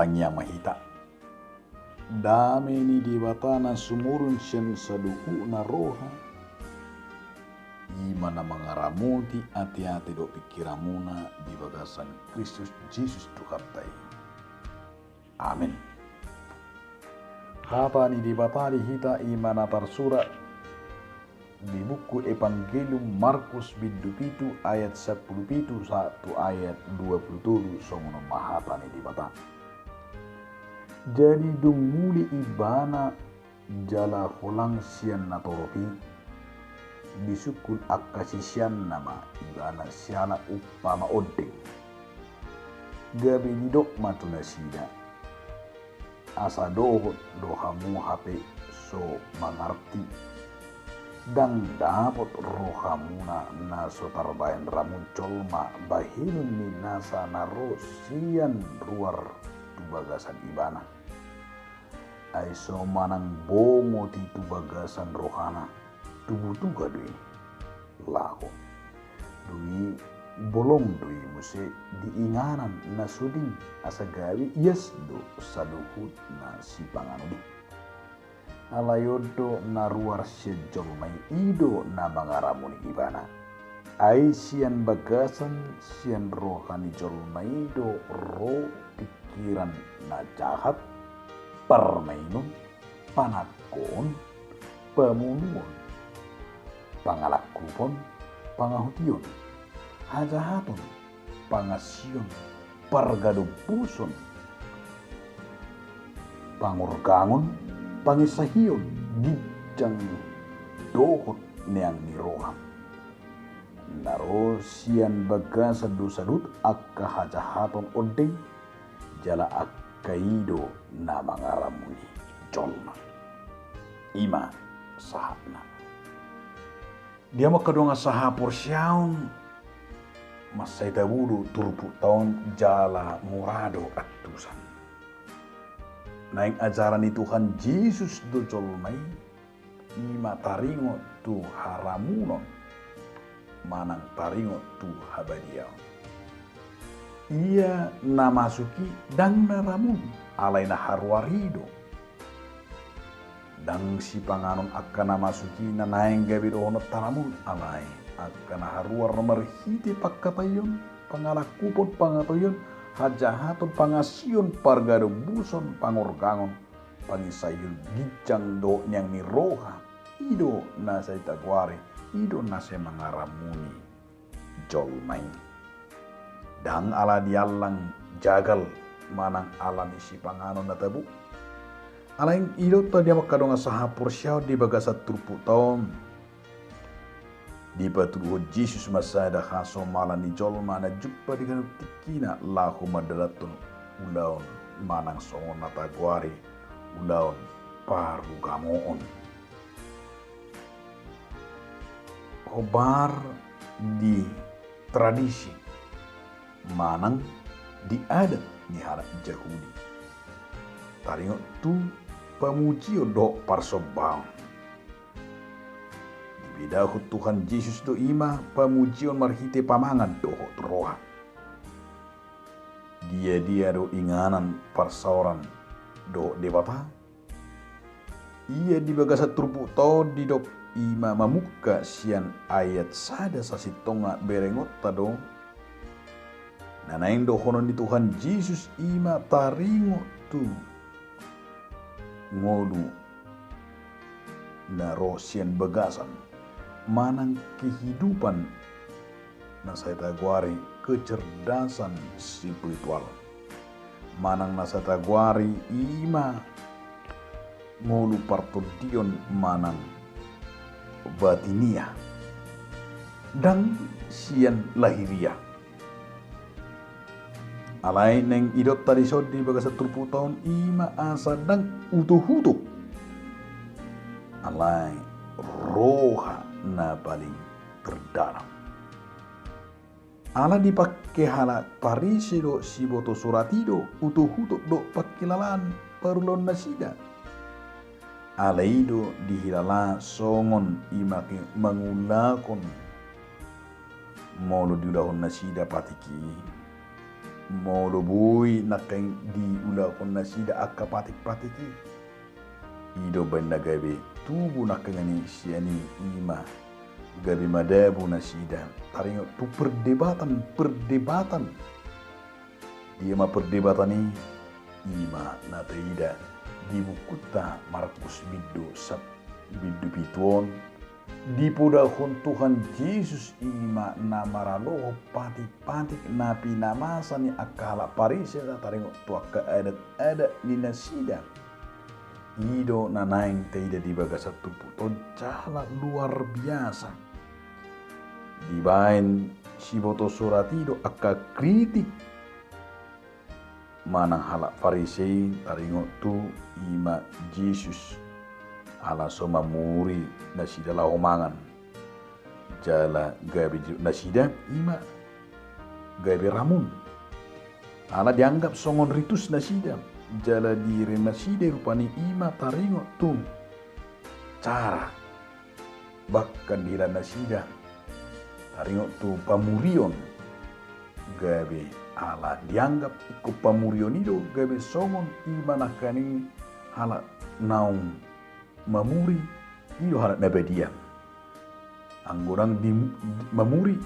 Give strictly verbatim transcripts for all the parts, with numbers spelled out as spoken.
Tangiang ma hita. Dame ni Debata na sumurung sian saluhutna roha, i ma na mangaramoti ateate dohot pingkiranmuna di bagasan Kristus Jesus Tuhanta i. Amen. Hata ni Debata di hita i ma na tarsurat di buku Evangelium Markus bindu pitu ayat sampulu pitu sahat tu ayat dua pulu tolu, songon on ma hata ni Debata. Jadi dung muli ibana jala holang sian natorop i, disungkun angka siseanna ma ibana siala umpama ondeng. Gabe didok ma tu nasida, asa dohot do hamu hape so mangarti? Ndang dapot rohamuna na so tarbahen ramun jolma bahenon ni nasa na ro sian ruar tu bagasan ibana? Ai so manang bongot i tu bagasan rohana, tubutuga do i laho. Dung i bolong do i muse di inganan na suding, asa gabe ias do saluhut na sipanganon i. Alai on do na ruar sian jolma i, i do na mangaramoti ibana. Ai sian bagasan, sian roha ni jolma i do ro pingkiran na jahat, parmainon, panangkoon, pamunuon, pangalangkupon, pangahution, hajahaton, pangasion, pargadombuson, pangorgangon, panginsahion, ginjang dohot neang ni roha. Na ro sian bagasan do saluhut angka hajahaton ondeng, jala angka i do na mangaramoti jolma. I ma sahatna. Di hamu angka dongan sahaporseaon, mansai tabo do turpukta on jala mura do antusan. Naeng ajaran ni Tuhan Jesus do jolma i, i ma taringot tu haramunon manang taringot tu habadiaon. Ia na masuk i ndang na ramun, alai na haruar i do. Ndang sipanganon angka na masuk i na naeng gabe dohononta ramun, alai angka na haruar marhite pangkataion, pangalangkupon, pangahution, hajahaton, pangasion, pargadombuson, pangorgangon, panginsahion, ginjang dohot neang ni roha, i do na sai tagoari, i do na sai mangaramoti jolma i. Ndang ala diallang jagal manang ala ni sipanganon na tabo. Alai i do ta di hamu angka dongan sahaporseaon di bagasan turpukta on. Dipatuduhon Jesus ma sada hasomalan ni jolma na jumpa di ganup tingkina laho mandalanhon ulaon manang songon na tagoari ulaon parugamoon. Hombar di tradisi manang di adat ni halak Jahudi, taringot tu pamujion dohot parsombaon. Dibedahon Tuhan Jesus do i ma pamujion marhite pamangan dohot roha. Dia-dia do inganan parsaoran dohot Debata? Ia di bagasan turpukta on didok i ma mamungka sian ayat sada sasintongna berengonta do. Na naeng dohonon ni Tuhan Jesus i ma taringot tu ngolu na ro sian bagasan manang kehidupan na sai tagoari kecerdasan spiritual. Manang na sai tagoari i ma ngolu partondion manang batinia. Ndang sian lahiriah. Alai naeng idaonta dison di bagasan turpukta on i ma asa ndang utok-utok. Alai roha na paling terdalam. Ala dipangke halak Parise dohot siboto surat i do utok-utok dohot pangkilalaan parulaonnasida. Alai i do dihilala songon i ma mangulahon molo diulahon nasida patik i. molo boi nangkin diulahon nasida angka patik-patik i, i do baen na gabe tubu nangkin i sian i, i ma gabe madabu nasida taringot tu perdebatan-perdebatan. Dia ma perdebatan i? I ma na taida di bukunta Markus bindu sap-, bindu pitu on. Dipodahon Tuhan Jesus i ma na maralohon patik-patik na pinamasa ni angka halak Parise taringot tu angka adat-adat ni nasida. I do na naeng taida di bagasan turpukta on jala luar biasa. Dibaen siboto surat i do angka kritik manang halak Parise i taringot tu i ma Jesus, ala so mamuri nasida laho mangan. Jala gabe didok nasida i ma gabe ramun. Ala dianggap songon ritus nasida. Jala dibereng nasida rupani i ma taringot tu cara bahkan dihilala nasida taringot tu pamurion. Gabe ala dianggap ingkon pamurion i do gabe songon i ma nangkin i halak naung mamuri, i do halak na badia. Anggo ndang di, mamuri,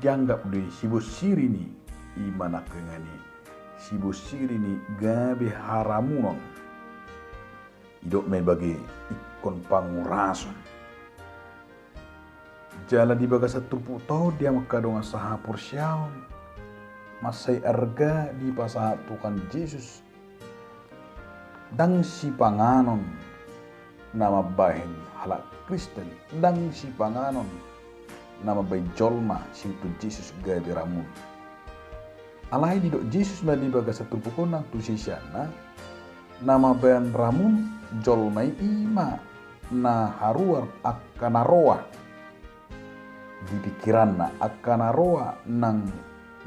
dianggap do i sibonsiri ni i ma nangkin i sibonsiri ni gabe haramunon. Didok ma i bage ingkon pangurason. Jala di bagasan turpukta on di hamu angka dongan sahaporseaon, mansai arga dipasahat Tuhan Jesus, ndang sipanganon na mambahen halak Kristen, ndang sipanganon na mambahen jolma sihuntu Jesus gabe ramun. Alai didok Jesus ma di bagasan turpuk on nang tu siseanna, na mambahen ramun jolma i i ma na haruar angka na roa di pingkiranna, angka na roa nang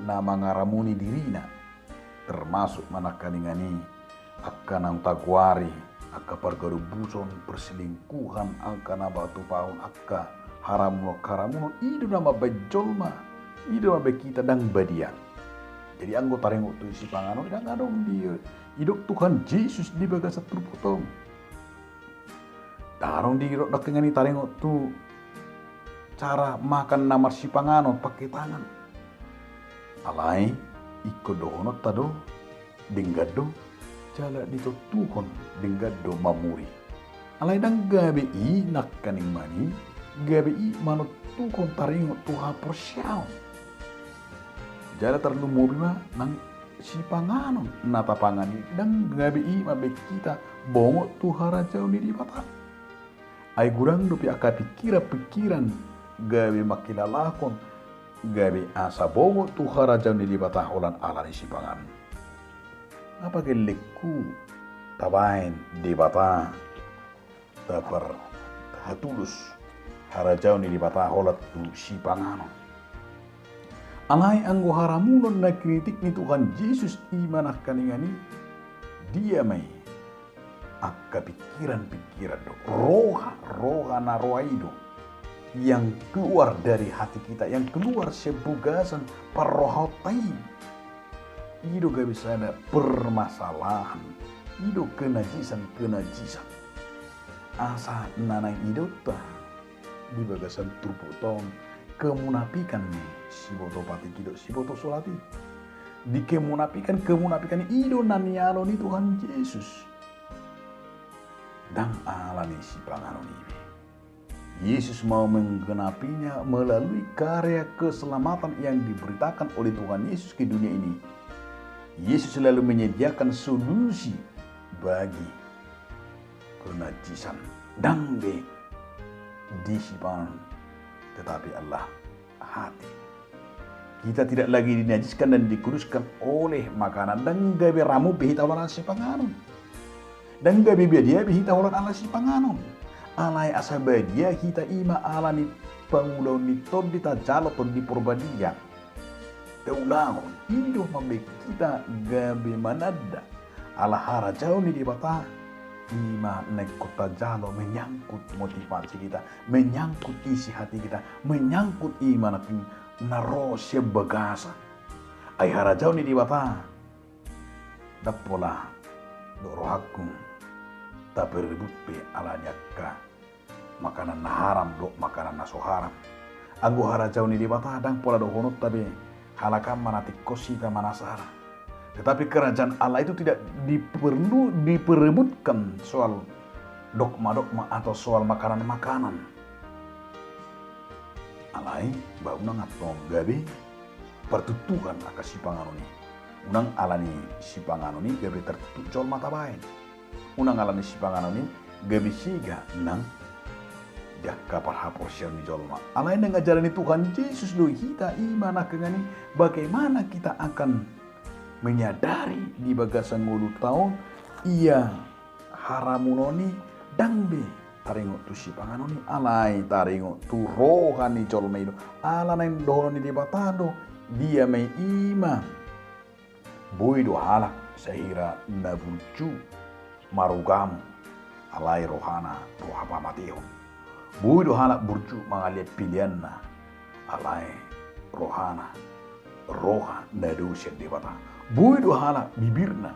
na mangaramuni dirina, termasuk ma nangkiningan i angka naung tagoari, angka pargadombuson, perselingkuhan, angka na patupahon angka haramunon-haramunon, i do na mambahen jolma, i do mambahen hita ndang badia. Jadi anggo taringot tu sipanganon, ndang adong di, didok Tuhan Jesus di bagasan turpukta on. Ndang adong didok nangkiningan i taringot tu cara makan na marsipanganon pangke tangan. Alai ingkon dohononta do, denggan do, jala ditontuhon denggan do mamuri. Alai ndang gabe i nangkiningan i, gabe i manontuhon taringot tu haporseaon. Jala tarlumobi ma nang sipanganon na tapangan i, ndang gabe i mambahen hita bongot tu harajaon ni Debata. Ai godang dope angka pingkiran-pingkiran gabe mangkilalahon gabe asa bongot tu harajaon ni Debata holan ala ni sipanganon. Nga pagellenghu tabaen Debata, tapar-, tahatudos harajaon ni Debata holan tu sipanganon. Alai anggo haramunon na kritik ni Tuhan Jesus i ma nangkiningan i, dia ma i? Angka pingkiran-pingkiran do, roha, roha na roa i do yang keluar dari hati kita, yang keluar sian bagasan parrohaonta i. I do gabe sada permasalahan, i do kenajisan-kenajisan. Asa na naeng idaonta di bagasan turpukta on kemunafikan ni siboto patik i dohot siboto surat i. Di kemunafikan-kemunafikan i do na nialo ni Tuhan Jesus. Ndang ala ni sipanganon i be. Yesus mau menggenapinya melalui karya keselamatan yang diberitakan oleh Tuhan Yesus ke dunia ini. Yesus selalu menyediakan solusi bagi kenajisan. Ndang be di sipanganon, tetapi Allah hati. Kita tidak lagi dinajiskan dan dikuduskan oleh makanan. Ndang gabe ramun be hita holan ala sipanganon. Ndang gabe badia be hita holan ala sipanganon. Alai asa badia hita i ma ala ni pangulaon ni Tondi, tajalo Tondi Porbadia. Taulahon, i do mambahen hita gabe mananda ala harajaon ni Debata. I ma na ingkon tajalo menyangkut motivasi hita, menyangkut isi hati hita, menyangkut i ma na ro sian bagasan. Ai harajaon ni Debata Ndang pola dohot rohangku taperebut be ala ni angka makanan na haram dohot makanan na so haram. Anggo harajaon ni Debata ndang pola dohononta be halak an ma na tingkos hita manasara. Tetapi kerajaan Allah itu tidak diperlu, diperebutkan soal dogma-dogma atau soal makanan-makanan. Alai ba unang antong gabe partuktuhan angka sipanganon i. Unang ala ni sipanganon i gabe tartuktuk jolma tabaen. Unang ala ni sipanganon i gabe sega nang di angka parhaporseaon ni jolma. Alai naeng ajaran ni Tuhan Jesus do hita i ma nangkaningan i, bagaimana kita akan menyadari di bagasan ngolunta on ia haramunon i ndang be taringot tu sipanganon i, alai taringot tu roha ni jolma i do. Ala naeng dohonon ni Debata do, dia ma i, i ma boi do halak sahira na burju marugamo, alai rohana roha pamatehon. Boi do halak burju mangalean peleanna, alai rohana roha na dao sian Debata. Boi do halak bibirna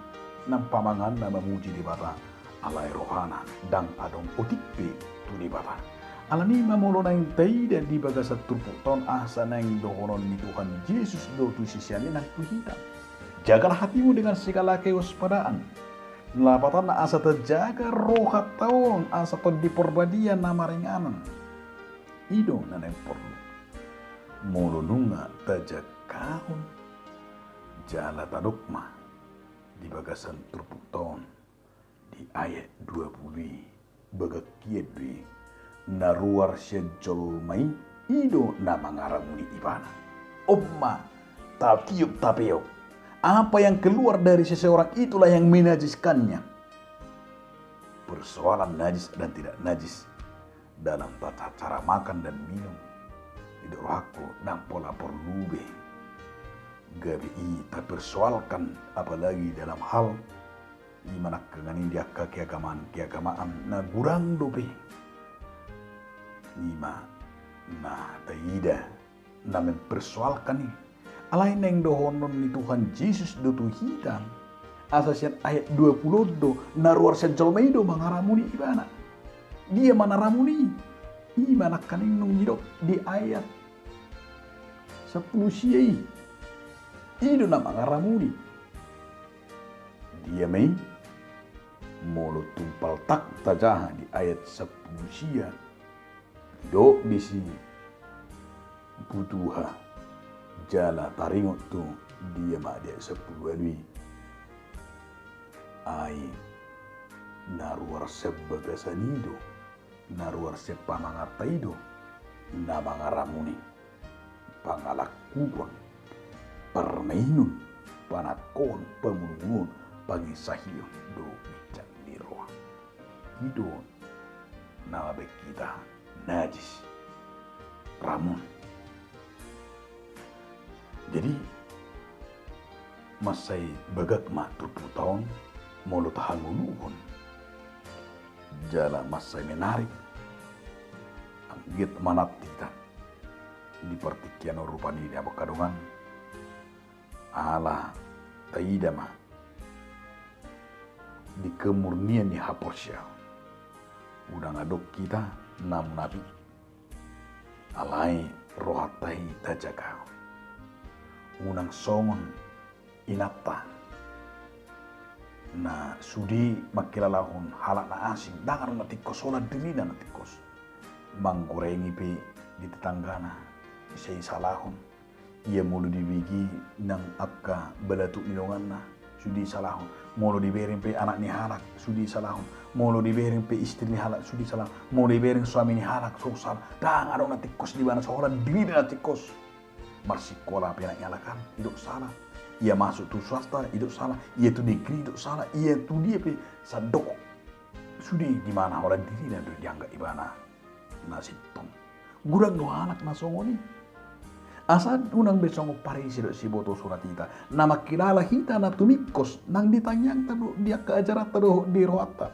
nang pamanganna mamuji Debata, alai rohana ndang adong otik be tu Debata. Alani i ma molo naeng taida di bagasan turpukta on, asa naeng dohonon ni Tuhan Jesus do tu siseanna nang tu hita: Jagalah hatimu dengan segala kewaspadaan. Na lapatanna, asa tajaga rohanta on asa Tondi Parbadia na maringanan. I do na naeng porlu molo nunga tajangkahon jala tadok ma di bagasan turpukta on di ayat dua pulu i, bagak hian do i: Na ruar sian jolma i, i do na mangaramuni ibana. On ma tatiop tapeop. Apa yang keluar dari seseorang itulah yang menajiskannya. Persoalan najis dan tidak najis dalam tata cara makan dan minum, didok rohangku, ndang pola porlu be gabe i tapersoalkan, apalagi dalam hal i ma nangkaningan i di angka keagamaan-keagamaan na gurang dope. I ma na taida na mempersoalkan i. Alai naeng dohonon ni Tuhan Jesus do tu hita, asa sian ayat dua pulu on do: Na ruar sian jolma i do mangaramuni ibana. Dia ma na ramuni? I ma nangkaningan nunga didok di ayat sampulu sia i. I do na mangaramuni. Dia ma i? Molo tumpal tang tajaha di ayat sampulu sia, didok disi: Butuha. Jala taringot tu dia ma di ayat sampulu ualu i? Ai na ruar sian bagasan i do, na ruar sian pamanganta i do na mangaramuni. Pangalangkupon, parmainon, panangkohon, pamunuon, panginsahihon dohot ginjang ni roha. I do na mambahen hita najis, ramun. Jadi mansai bagak ma turpukta on molo tahangoluhon. Jala mansai menarik, anggiat manat hita di partingkian on rupani di abang kadongan. Ala taida ma di kemurnian ni haporseaon. Unang adong hita na munafik, alai rohanta i tajagahon. Unang songon inanta na sude mangkilalahon halak na asing, ndang adong na tingkos, holan dirina na tingkos. Manggorengi pe di tetanggana sai salahon. Ia molo dibege nang angka balatuk ni donganna, sude salahon. Molo dibereng pe anak ni halak, sude salahon. Molo dibereng pe istri ni halak, sude salahon. Molo dibereng suami ni halak, so salah. Ndang adong na tingkos di ibana, so holan dirina na tingkos. Marsikola pe anak ni halak an, didok salah. Ia masuk tu swasta, didok salah. Ia tu negeri, didok salah. Ia tu dia pe sandok. Sude di mana, holan dirina do dianggap ibana na sintong. Gurang do halak na songon i. Asa unang be songon Parisi dohot siboto surat hita, na mangkilala hita na tumingkos nang di tangiangta dohot di angka ajaranta dohot di rohanta.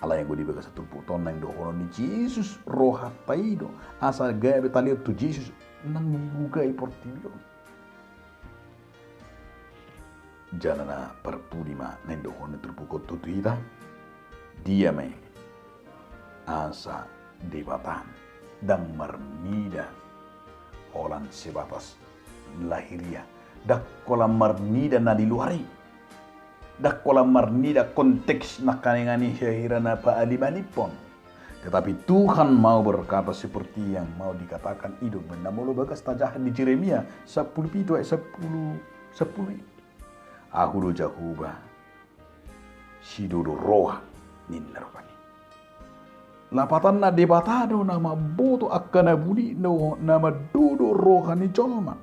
Alai anggo di bagasan turpukta on naeng dohonon ni Jesus rohanta i do, asa gabe talehon tu Jesus nang dibugai portibi on. Jala na parpudi ma na indokhon ni turpuk on tu hita. Dia ma i asa Debata ndang marnida holan sebatas lahiriah, ndang holan marnida na di luar i, ndang holan marnida konteks na kanengan i hira-hira na paalimalimhon. Tetapi Tuhan mau berkata seperti yang mau dikatakan i do umbahen na molo bagas tajaha di Jeremia sampulu pitu ayat sampulu, sampulu i. Ahu do Jahowa, sidodo roha ninna rupani. Lapatanna Debata do na mamboto angka na buni, na mandodo roha ni jolma.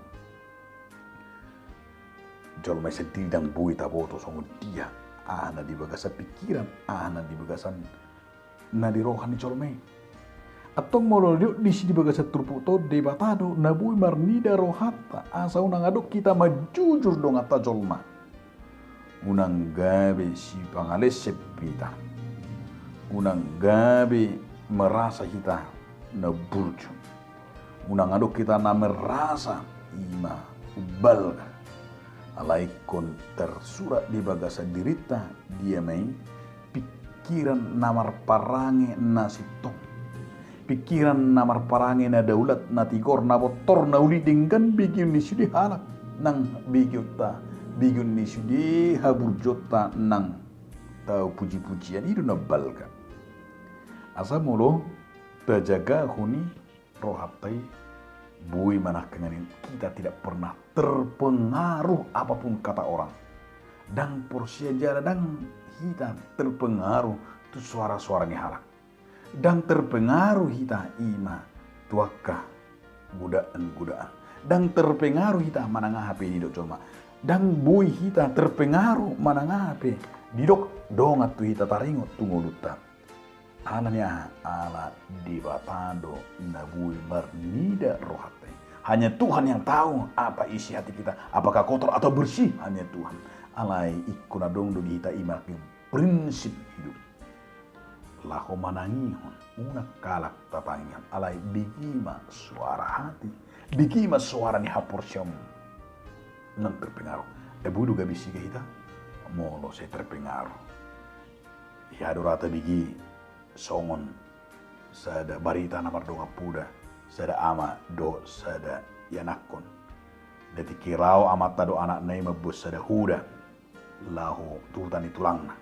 Jolma i sandiri ndang boi taboto songon dia aha na di bagasan pingkiran, aha na di bagasan na di roha ni jolma i. Antong molo didok disi di bagasan turpukta on, Debata do na boi marnida rohanta asa unang adong hita manjujur donganta jolma. Unang gabe sipangalesep hita. Unang gabe merasa hita na burju. Unang adong hita na merasa i ma umbalga. Alai ingkon tarsurat di bagasan dirinta, dia ma i, pingkiran na marparange na sintong. Pingkiran na marparange na daulat, na tigor, na bontor, na uli, denggan begeon ni sude halak nang begeonta, begeon ni sude haburjuonta nang tau puji-pujian, i do na balga. Asa molo tajagahon i rohanta i, boi ma nangkaningan i kita tidak pernah terpengaruh apapun kata orang. Ndang porsea jala ndang hita terpengaruh tu suara-suara ni halak. Ndang terpengaruh hita i ma tu angka godaan-godaan. Ndang terpengaruh hita manang aha pe didok jolma. Ndang boi hita terpengaruh manang aha pe didok dongan tu hita, taringot tu ngolunta. Ala ni aha? Ala Debata do na boi marnida rohanta i. Hanya Tuhan yang tahu apa isi hati kita, apakah kotor atau bersih, hanya Tuhan. Alai ingkon adong do di hita i ma prinsip hidup. Laho manangihon, unang halak tatangihon, alai bege ma suara hati, bege ma suara ni haporseaon. Ndang terpengaruh. Ai boi do gabe siga hita molo sai terpengaruh. Ia do ra tabege songon sada barita na mardongan poda, sada ama dohot sada ianakhon. Di tingki laho amanta dohot anakna i mamboan sada hoda laho tu huta ni tulangna.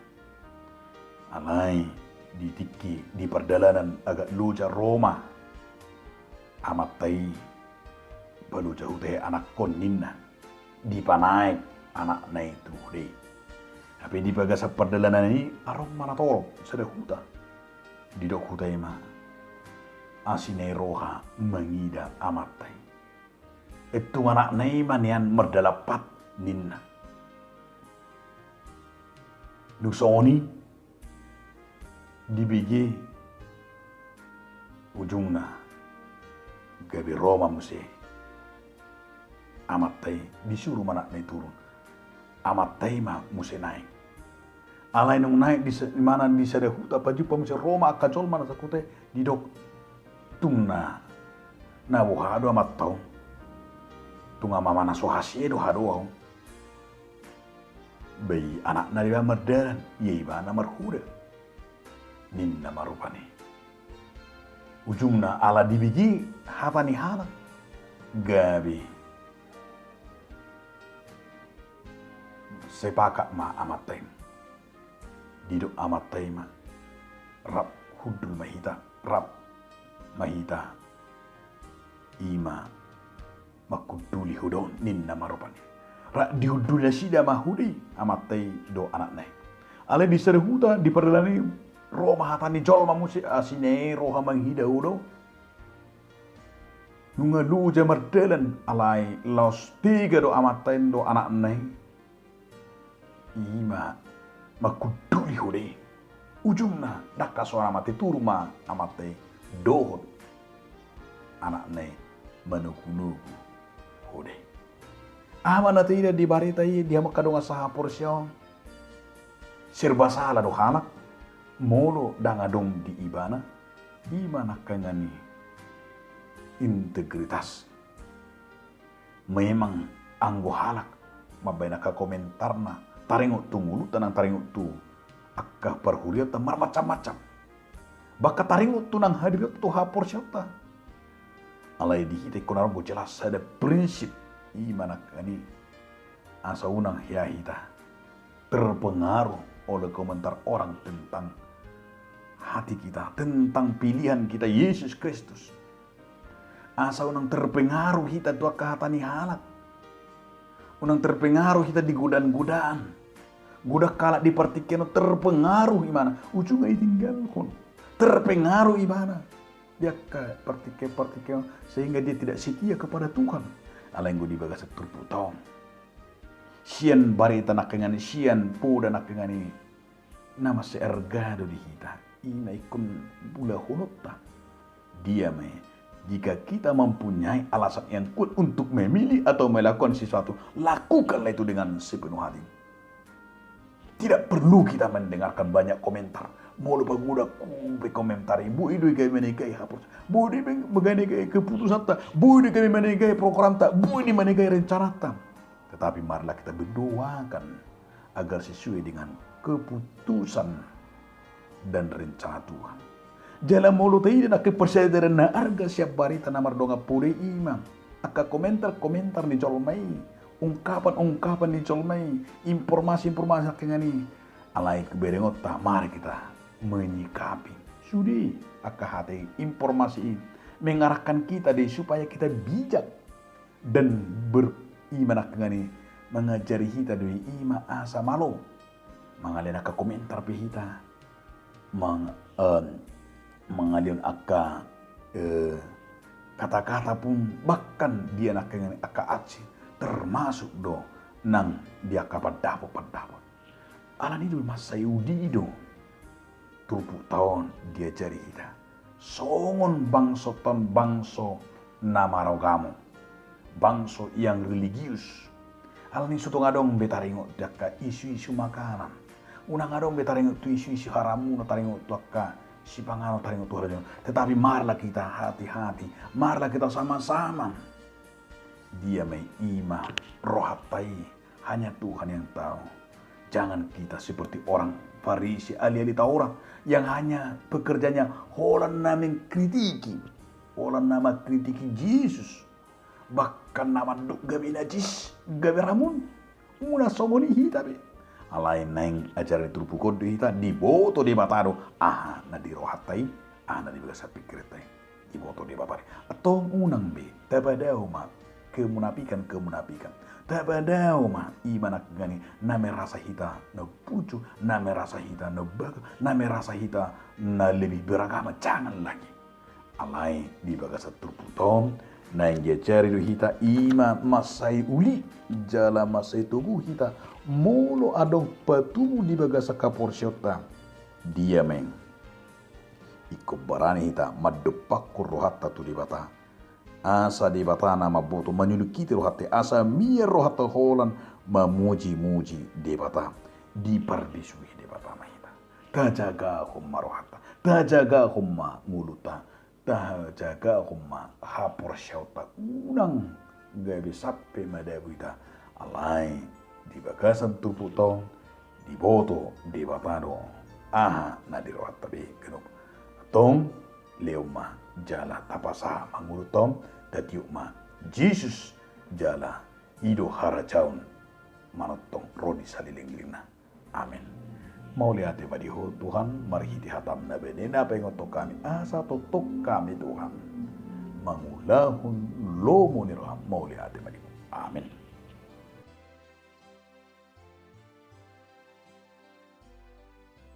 Alai di tingki di pardalanan agak loja ro ma amanta i, paloja huta i anakhon ninna. Dipanaek anakna i tu hoda i. Hape di bagasan pardalanan i adong ma na torop sada huta. Didok huta i ma, asi na i roha mangida amanta i. Ai tung anakna i ma nian mardalan pat ninna. Dung songon i dibege, ujungna gabe ro ma muse amanta i, disuru ma anakna i turun. Amanta i ma muse naek. Alai nunga naek di sa-, imana di sada huta, pajumpang muse ro ma angka jolma na sahuta i, didok, tung na, na boha do amanta on? Tung ama-ama na so hasea do hadoa on. Bai anakna do iba mardalan, ia ibana marhoda, ninna ma rupani. Ujungna ala dibege hata ni halak, gabe sepakat ma amanta i. Didok amanta i ma, rap hundul ma hita, rap ma hita, i ma manghunduli hoda on, ninna ma rupani. Rap dihunduli nasida ma hoda i, amanta i dohot anakna i. Alai di sada huta di pardalanan i ro ma hata ni jolma muse, asi na i roha mangida hoda on. Nunga loja mardalan, alai laos tega do amanta i dohot anakna i, i ma manghunduli hoda i. Ujungna ndang hasoan amanta i, turun ma amanta i dohot anakna i manogunogu hoda i. Aha ma na taida di barita i, di hamu angka dongan sahaporseaon? Serba sala do halak molo ndang adong di ibana, i ma nangkaningan i integritas. Memang anggo halak mambaen angka komentarna, taringot tu ngolunta nang taringot tu angka parhuriatta marmacam-macam. Bahkan taringot tu nang hadirionta tu haporseaonta. Alai di hita ingkon adong do jelas sada prinsip, i ma nangkin i, asa unang hea hita terpengaruh oleh komentar orang tentang hati kita, tentang pilihan kita Yesus Kristus. Asa unang terpengaruh hita tu angka hata ni halak. Unang terpengaruh hita di godaan-godaan. Godang halak di partingkian on terpengaruh ibana, ujungna ditinggalhon. Terpengaruh ibana di angka partingkian-partingkian on, sehingga dia tidak setia kepada Tuhan. Alai anggo di bagasan turpukta on, sian barita nangkin i, sian poda nangkin i, na mansai arga do di hita. I ma ingkon ulahononta. Dia ma i, jika kita mempunyai alasan yang kuat untuk memilih atau melakukan sesuatu, lakukanlah itu dengan sepenuh hati. Tidak perlu kita mendengarkan banyak komentar. Molo pagodangku pe komentar i, boi do i gabe manegai haporseaon, boi do i manegai keputusanta, boi do i gabe manegai programta, boi do i manegai rencanata. Tetapi marilah kita berdoakan agar sesuai dengan keputusan dan rencana Tuhan. Jala molo taida nangkin parsadaran na arga sian barita na mardongan poda i, i ma angka komentar-komentar ni jolma i, ungkapan-ungkapan ni jolma i, informasi-informasi nangkin i. Alai berengonta, mari kita menyikapi sude angka hata i, informasi i mengarahkan kita do i supaya kita bijak dan ber-, i ma nangkin i mangajari hita do i, i ma asa malo mangalean angka komentar pe hita, mang-, eh, mangalean angka, eh, kata-kata pun, bahkan dia nangkin i angka aksi, termasuk do nang di angka pandapot-pandapot. Alani i do mansai uli do turpukta on diajari hita songon bangso, bangso na maragama, bangso yang religius. Alani so tung adong be taringot tu angka isu-isu makanan, unang adong be taringot tu isu-isu haramuna, taringot tu angka sipanganon, taringot tu harajaon. Tetapi marilah kita hati-hati, marilah kita sama-sama. Dia ma i, i ma rohanta i. Hanya Tuhan yang tahu. Jangan kita seperti orang Farisi, ahli-ahli Taurat, yang hanya pekerjaannya holan na mengkritiki, holan na mengkritiki Jesus. Bahkan na mandok gabe najis, gabe ramun. Unang songon i hita be. Alai naeng ajaran ni turpuk on do hita, diboto Debata do aha na di rohanta i, aha na di bagasan pingkiranta i. Diboto Debata do i. Antong unang be tapadao ma kemunapikan-kemunapikan. Tapadao ma i ma nangkin i na merasa hita na pucuk, na merasa hita na bagus, na merasa hita na lebih beragama. Jangan lagi. Alai di bagasan turpukta on naeng diajari do hita, i ma mansai uli jala mansai togu hita molo adong patubu di bagasan haporseaonta. Dia ma i, ingkon barani hita mandompakhon rohanta tu Debata. Asa Debata na mamboto, manyulingkiti rohanta i, asa mian rohanta holan mamuji-muji Debata. Diparbisuhi Debata ma hita. Tajagahon ma rohanta, tajagahon ma ngolunta, tajagahon ma haporseaonta, unang gabe sampe madabu hita. Alai di bagasan turpukta on diboto Debata do aha na di rohanta be ganup. Antong lehon ma jala tapasahat ma ngolunta on, tatiop ma Jesus jala i do harajaon manongtong ro di salelenglelengna. Amen. Mauliate ma di Ho Tuhan, marhite hataM na badia na paingothon hami, asa tongtong hami Tuhan mangulahon lomo ni rohaM. Mauliate ma di Ho. Amen.